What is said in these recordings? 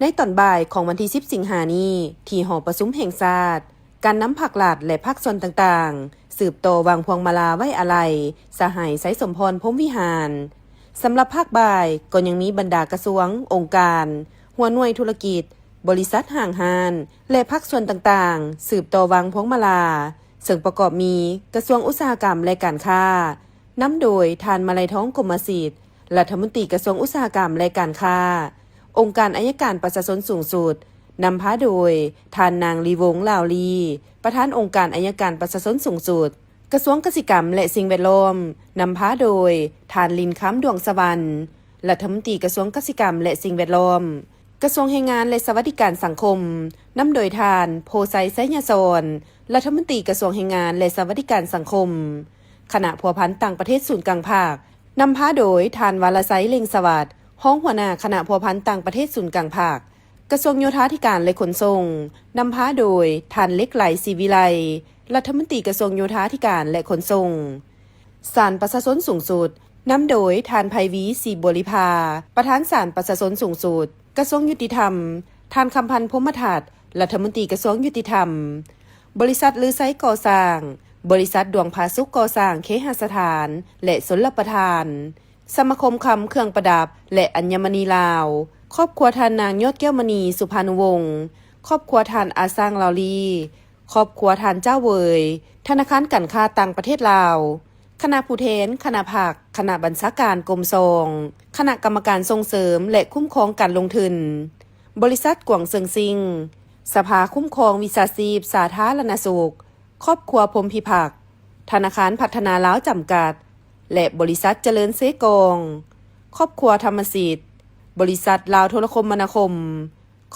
ໃນຕອນບ່າຍຂອງວັນທີສິບສິງຫານີ້ ທີ່ຫໍປະຊຸມແຫ່ງຊາດ, ການນຳພັກລັດ ແລະ ພາກສ່ວນຕ່າງໆ ສືບຕໍ່ວາງພວງມາລາໄວ້ອາໄລສະຫາຍ ໄຊສົມພອນ ພົມວິຫານ. ສຳລັບພາກບ່າຍກໍຍັງມີບັນດາກະຊວງ, ອົງການ, ຫົວໜ່ວຍທຸລະກິດ, ບໍລິສັດຫ້າງຮ້ານ ແລະ ພາກສ່ວນຕ່າງໆ ສືບຕໍ່ວາງພວງມາລາ, ເຊິ່ງປະກອບມີກະຊວງອຸດສາຫະກຳ ແລະ ການຄ້າ, ນຳໂດຍທ່ານ ມະໄລທອງ ກົມມະສິດ, ລັດຖະມົນຕີກະຊວງອຸດສາຫະກຳ ແລະ ການຄ້າ, ອົງການໄອຍະການປະຊາຊົນສູງສຸດ, ນຳພາໂດຍທ່ານ ນາງ ລີວົງ ລາວລີ, ປະທານອົງການໄອຍະການປະຊາຊົນສູງສຸດ, ກະຊວງກະສິກຳ ແລະ ສິ່ງແວດລ້ອມ, ນຳພາໂດຍທ່ານ ລິນຄຳ ດວງສະຫວັນ, ລັດຖະມົນຕີກະຊວງກະສິກຳ ແລະ ສິ່ງແວດລ້ອມ, ກະຊວງແຮງງານ ແລະ ສະຫວັດດີການສັງຄົມ, ນຳໂດຍທ່ານ ໂພໄຊ ໄຊຍະສອນ, ລັດຖະມົນຕີກະຊວງແຮງງານ ແລະ ສະຫວັດດີການສັງຄົມ, ຄະນະພົວພັນຕ່າງປະເທດສູນກາງພັກ, ນຳພາໂດຍທ່ານ ວາລະໄຊ ເລັ່ງສະຫວັດ, ຮອງຫົວໜ້າຄະນະພົວພັນຕ່າງປະເທດສູນກາງພັກ, ກະຊວງໂຍທາທິການ ແລະ ຂົນສົ່ງ, ນຳພາໂດຍທ່ານ ເຫຼັກໄຫຼ ສີວິໄລ, ລັດຖະມົນຕີກະຊວງໂຍທາທິການ ແລະ ຂົນສົ່ງ. ສານປະຊາຊົນສູງສຸດ, ນຳໂດຍທ່ານ ໄພວີ ສີບົວລິພາ, ປະທານສານປະຊາຊົນສູງສຸດ, ກະຊວງຍຸຕິທຳ, ທ່ານ ຄຳພັນ ພົມມະທັດ, ລັດຖະມົນຕີກະຊວງຍຸຕິທຳ, ບໍລິສັດລືໄຊກໍ່ສ້າງ, ບໍລິສັດດວງຜາສຸກກໍ່ສ້າງເຄຫະສະຖານ ແລະ ຊົນລະປະທານ, ສະມາຄົມຄຳເຄື່ອງປະດັບ ແລະ ອັນຍະມະນີລາວ, ຄອບຄົວທ່ານນາງ ຍອດແກ້ວມະນີ ສຸພານຸວົງ, ຄອບຄົວທ່ານ ອາຊາງ ລາວລີ, ຄອບຄົວທ່ານ ຈ້າວເຫວີຍ, ທະນາຄານການຄ້າຕ່າງປະເທດລາວ, ຄະນະຜູ້ແທນ, ຄະນະພັກ, ຄະນະບັນຊາການກົມສອງ, ຄະນະກຳມະການສົ່ງເສີມ ແລະ ຄຸ້ມຄອງການລົງທຶນ, ບໍລິສັດກວາງເຊິງຊິງ, ສະພາຄຸ້ມຄອງວິຊາຊີບສາທາລະນະສຸກ, ຄອບຄົວ ພົມພິພັກ, ທະນາຄານພັດທະນາລາວຈຳກັດ ແລະ ບໍລິສັດຈະເລີນເຊກອງ, ຄອບຄົວ ທຳມະສິດ, ບໍລິສັດລາວໂທລະຄົມມະນາຄົມ,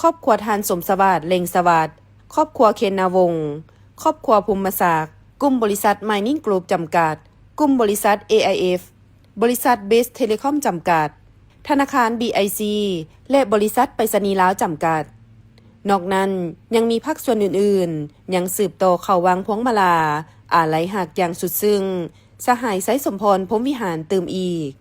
ຄອບຄົວທ່ານ ສົມສະຫວາດ ເລັ່ງສະຫວັດ, ຄອບຄົວ ເຄນນາວົງ, ຄອບຄົວ ພົມມະສັກ, ກຸ່ມບໍລິສັດ ມາຍນິງ ກຣຸບ ຈຳກັດ, ກຸ່ມບໍລິສັດ ເອໄອເອັຟ, ບໍລິສັດ ເບສ ເທເລຄອມ ຈຳກັດ, ທະນາຄານ ບີໄອຊີ ແລະ ບໍລິສັດໄປສະນີລາວ ຈຳກັດ. ນອກນັ້ນ ຍັງມີພາກສ່ວນອື່ນໆ ຍັງສືບຕໍ່ເຂົ້າວາງພວງມາລາ ອາໄລຮັກຢ່າງສຸດຊຶ້ງ ສະຫາຍ ໄຊສົມພອນ ພົມວິຫານ ຕື່ມອີກ.